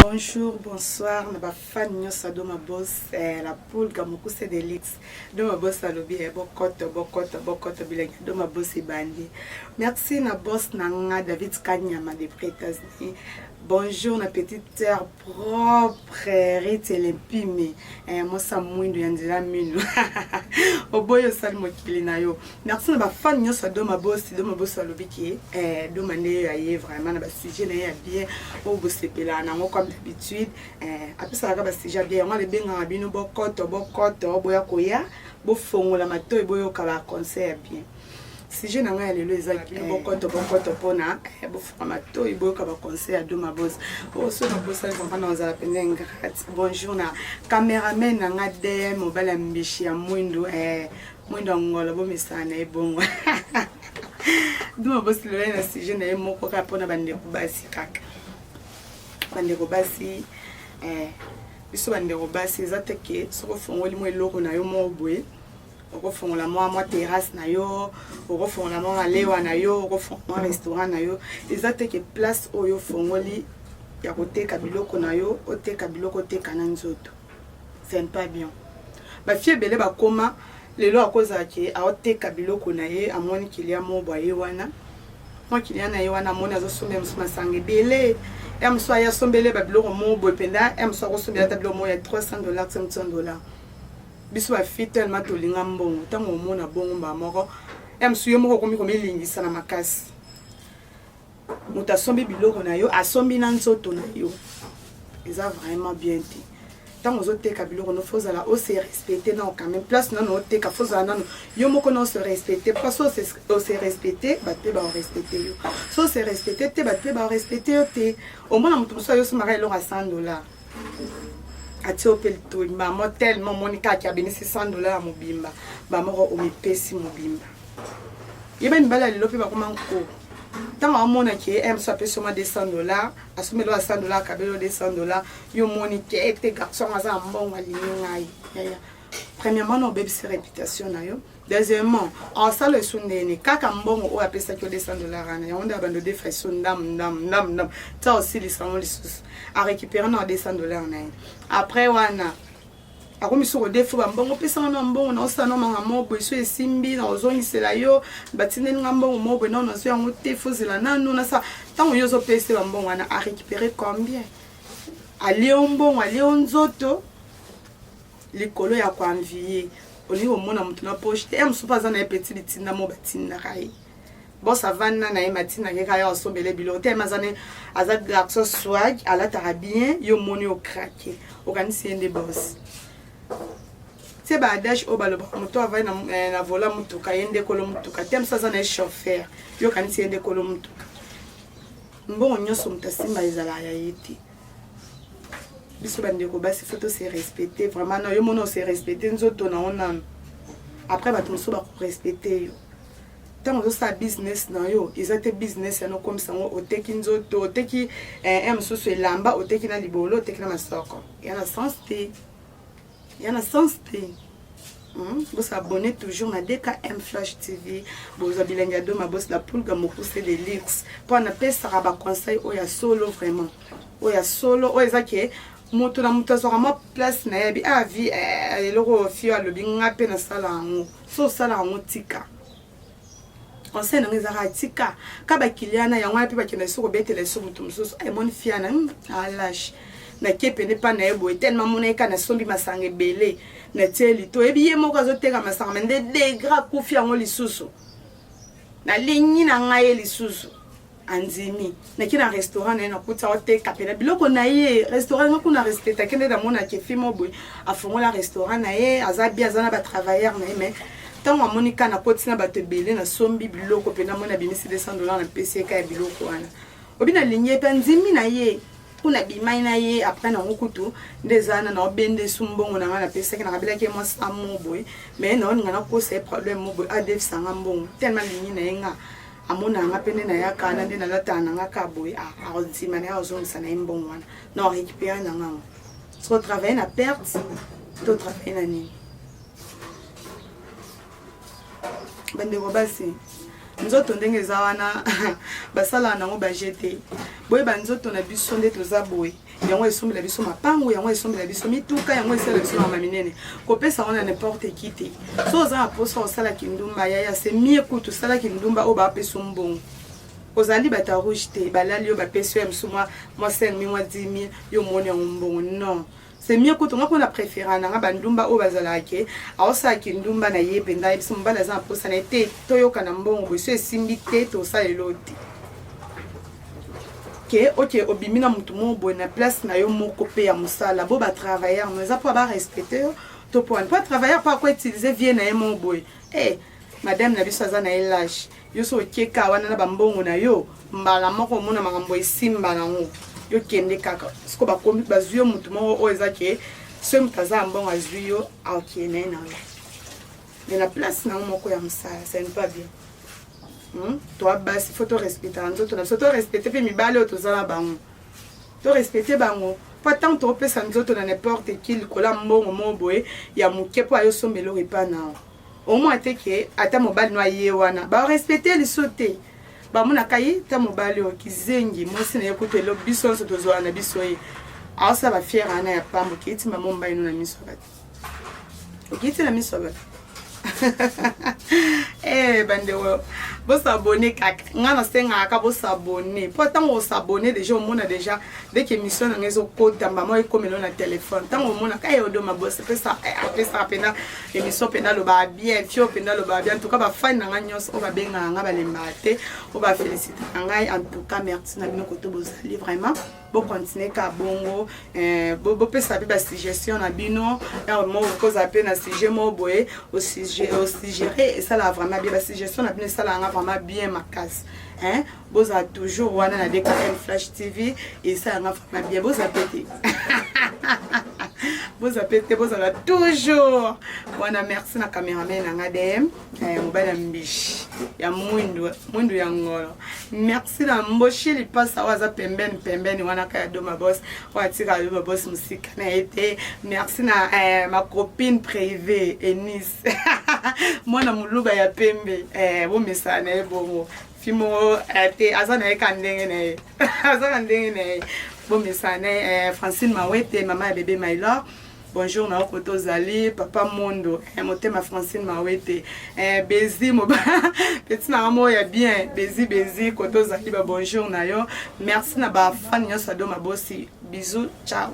Bonjour, bonsoir, na ba fan nyonso ya Doma Boss, eh, la pulga mokuse de luxe. Doma Boss alobi eh, bokoto, bokoto, bokoto bilenge Doma Boss ebandi. Merci na boss na nga David Kanyama de États-Unis. Bonjour na petite sœur propre Ritele Mpimi, eh, mosa mwindu ya nzela minu. Oboyi osali mokili na yo. Merci na ba fan nyonso ya Doma Boss. Doma Boss alobi ke eh, Doma nde ya ye vraiment na ba sujet na ye ya bien oyo bosepelaka nango comme d'habitude. Eh, apesaka ba sujet ya bien yango alebengaka bino bokoto bokoto boya koya bofongola matoi boyoka ba conseil ya bien. Sujet na ngai ya lelo eza bino bokoto bokoto mpona eh, bofongola matoi boyoka ba conseil ya Doma Boss. Oyo soki nabosani vraiment nazala mpenza ingrate. Bonjour na cameraman na ngai DM mobali ya mbishi ya mwindu eh, mwindo ya ngolo bomesana na ye bongo. Doma Boss lelo ye na sujet na ye moko kaka mpona bandeko basi kaka bandeko basi eh, biso bandeko basi eza te ke soki ofongoli mwa eloko na yo moko boye okofongola mwa mwa terrasse na yo, okofongola mwa malewa na yo, okofongola mwa restaurant na yo, eza te ke place oyo ofongoli ya koteka biloko na yo, oteka biloko oteka na nzoto, ce n'est pas bien. Bafille ebele bakoma lelo akozala ke aoteka biloko na ye, amoni kilia mobo aye wana mwa kilia na ye wana, amoni azosombela mosusu masanga ebele ya mosusu aye asombele babiloko moko boye mpenza ya mosusu akosombela ata biloko moko ya $300, $500. Biso bafille tellement tolinga mbongo, ntango omona bongo mbala moko ya mosusu yo moko okomi komilingisa na makasi. Moto asombi biloko na yo, asombi na nzoto na yo, eza vraiment bien te. Ntango ozoteka biloko no, faut ozala ose respecte nao quand même. Place nano oteka, faut ozala nano yo moko na ose respecte. Parce ose respecte, bato mpe baorespecte yo. So ose respecte te, bato mpe baorespecte yo te. Omona moto mosusu ayosomaka eloko ya $100, atie yo mpe litoi mama tellement omoni kaka abenisi $100 ya mobimba, bamoko omipesi mobimba. Yeba mibali ya lelo mpe bakoma nko. Ntango amona ke m so apesi yo mwa $200, asombeli yo ya $100, akabeli yo $200, yo omoni ke ete garçon aza na mbongo, alingi ngai. Yaya, premièrement na obebisi réputation na yo. Deuxièmement, asala esu ndeni kaka mbongo oyo apesaki yo $200 wana, yango nde abando defa esu ndam ndam ndam ndam ta osilisa yango lisusu, arécupéré na $200 na ye. Après wana akomi soko defo bambongo, opesanga na mbongo na osala na manga moko boye, so esimbi na ozongisela yo, batindeli nga mbongo moko boye, nano nazwi yango te, fozela nanu nasa. Ntango yo ozopesa bambongo wana, arécupéré combien? Alie yo mbongo, alie yo nzoto likolo ya koenvie. Olingi komona moto na poche te, ya mosusu mpe aza na ye petit bitinda mo batindaka ye. Boss avanda na ye, matindaka kaka ya asombele biloko te, aza ne aza garçon swag, alataka bien, yo moni okrake, okanisi ye nde boss. Tie ba adage oyo balobaka, moto avandi na vola motuka, ye nde kolo motuka te. Mosusu aza na ye chauffeur, yo okanisi ye nde kolo motuka. Mbongo nyonso moto asimba ezalaka ya ye te. Biso bandeko basi, faut se respecter vraiment. Na yo mona ose respecte nzoto na yo nano, après bato mosusu bakorespecte yo. Ntango ozosala business na yo, eza te business yana okomisa yango oteki nzoto, oteki eh, mosusu elamba, oteki na libolo, oteki na masoko, ya na sens te, ya na sens te. Bosabonner toujours na DKM Flash TV, bozwa bilenge ya Doma Boss, la pulga mokuse de luxe, mpo napesaka baconseil oyo ya solo vraiment, oyo ya solo, oyo eza ke moto na moto azwaka mwa place na ye bi ah vi eh, eloko oyo fio alobi, nga mpe nasala yango. So osala yango, tika conseil nango ezaka tika ka bakiliana yango wana mpe bakenda lisusu kobetela lisusu moto mosusu emoni fiana alashe nake pene mpa na ye boye, tellement mona ye ka nasombi masanga ebele, natie lito, oyebi ye moko azoteka masanga, me nde degré akufi yango lisusu, nalingi na ngai ye lisusu andimi. Naki na restaurant na ye, nakuti aoteka pena biloko na ye. Restaurant nga kuna respectaki nde namonaki efi mo boye afongola restaurant na ye, aza bien, aza na batravailleur na ye. Mais ntango amoni ka nakoti na bato ebele, nasombi biloko mpena, amoni abimisi $200, napesi ye ka ya biloko wana, obi nalingi ye mpe andimi na ye. Kuna bimai na ye, après nango kutu nde eza wana naobenda esu mbongo na ngai napesaki, nakabelaki ye mwa sa mo boye, mais naoninga nakosa ye problème mo boye, adefisanga mbongo tellement alingi na ye nga, amona nga mpe nde nayaka na nde nalataka na nga ka boye, akondima na ye, azongisa na ye mbongo wana na orécupéré na ngango. So travaille na perte to travaille na nini? Bandeko basi. Nzoto ndenge eza wana basalaka nango baje te. Boyeba nzoto na biso nde toza boye. Yango esombela biso mapango, yango esombela biso mituka, yango esala biso makambo minene. Kopesa yango na n'importe qui te. So oza na posa osala kindumba yaya, c'est mieux kutu osala kindumba oyo bapesa mbongo. Ozali bata rouge te, balali yo bapesi yo ya mosusu mwa mwa 5000 mwa 10000, yo omoni yango mbongo. Non. C'est mieux kutu nga kuna préférant na nga bandumba oyo bazalaka ke aosala kindumba na ye mpenza ayebisi mobali aza na posa na ye te, toyoka na mbongo boye so esimbi te tosala elo te ke ok obimi na motu moko boye na place na yo moko mpe ya mosala bo batravailleur no eza mpo barespecte yo to mpo wani mpo travailleur mpo ako utiliser vie na ye moko boye eh madame na biso aza na ye lâche yo so okeka wana na bambongo na yo mbala moko omona makambo esimba nango yo kende kaka siko bakomi bazwi yo motu moko oyo eza ke soki moto aza ya mbongo azwi yo akokende na ye na yo mais na place nango moko ya mosala, ça n'est pas bien. Toa basi, faut torespectaka nzoto na biso, torespecte mpe mibali oyo toza na bango, torespecte bango mpo ntango tokopesa nzoto na n'importe qui likolo ya mbongo moko boye ya moke mpo ayosomba eloko epa na yo, omona te ke ata mobali no aye wana barespecte liso te, bamonaka ye ta mobali oyo kizengi, mwasi na ye kutu elo biso nyonso tozwala na biso, ye aosala bafiere wana ya pambo keyitimba mo mobali no na miso ya bato, okiti na miso ya bato. Eh, bandeko, bosabone kaka. Nga nasengaka kaka bosabone mpo ntango osabone déjà, omona déjà dès que émission nanga ezokota, mbama ekomela na telefone. Ntango omonaka ye odoma bos apesaka mpena émission, mpena alobaka bien fio, mpena alobaka bien. En tout cas, bafani na nga nyonso oyo babengaka nga, balembaka te, oyo bafélicitaka ngai, en tout cas merci na bino koto bozali. Vraiment, bocontinue ka bongo, bopesa mpe basuggestion na bino. Moko kozala mpe na sujet moko boye osuggéré, esalaka vraiment bien. Basuggestion na bino esalaka nga vraiment bien makasi. Bozala toujours wana na DKM Flash TV, esalanga vraiment bien. Bozala pe te, bozala pe te, bozala toujours wana. Merci na cameraman na nga DM, mobali ya mbishi ya mwindu mwindu ya ngolo. Merci na Mboshi Lipasa oyo aza pembeni pembeni wana ka ya Doma Bos, oyo atikaka Doma Bos mosika na ye te. Merci na ma copine privée Enis, mwana moluba ya pembe, bomesana na ye bongo fi moko te, aza na ye ka ndenge na ye, aza na ndenge na ye, bomesana na ye. Francine Mawete, mama ya bébé Maylor, bonjour na oko tozali papa Mondo, motema Francine Mawete, bezi petit na moko ya bien, bezi bezi koto ozali, ba bonjour na yo. Merci na bafani nyonso ya Doma Bosi. Bisous, ciao.